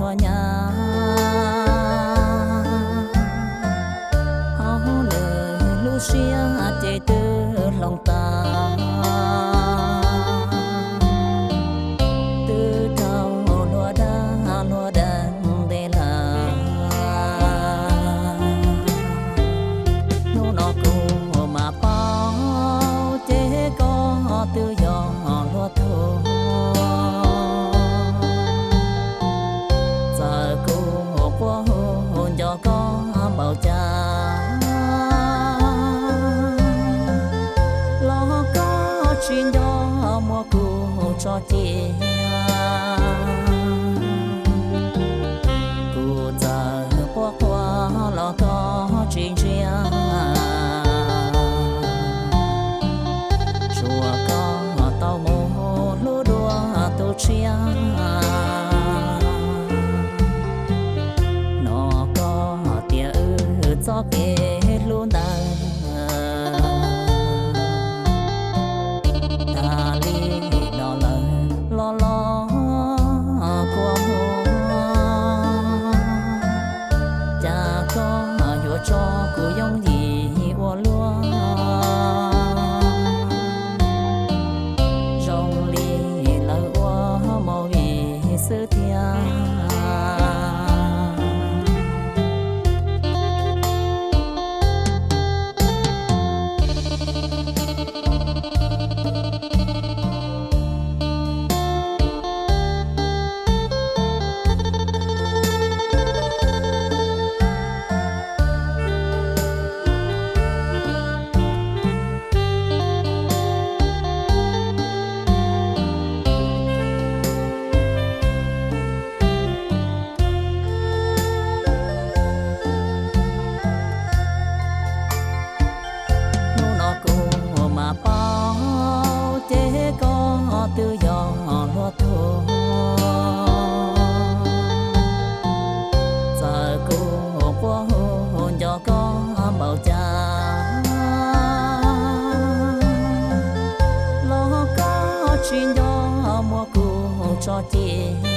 ua nyab, hauv nws lub siab ces twb hloov tas. Twb raug luag dag luag deev ntev lawm, hnub no kuv mam paub ces koj twb yog luag tug. Txawm kuv quaj hu nco koj npaum cas los koj tsis nco muab kuv tso cia. Kuv txawm quaj quaj los koj tsis ntsia, tsuas koj tau mus hlub dua tus tshiab. Hnov koj tias wb txoj kev hlub ntawd tas li no lawm los los kua muag. Cas koj yuav tso kuv yooj yim ua luaj, zoo li lawv ua movie xwb thiab. Hnub no kuv mam paub ces koj twb yog luag tug. Txawm kuv quaj hu nco koj npaum cas los koj tsis nco muab kuv tso cia.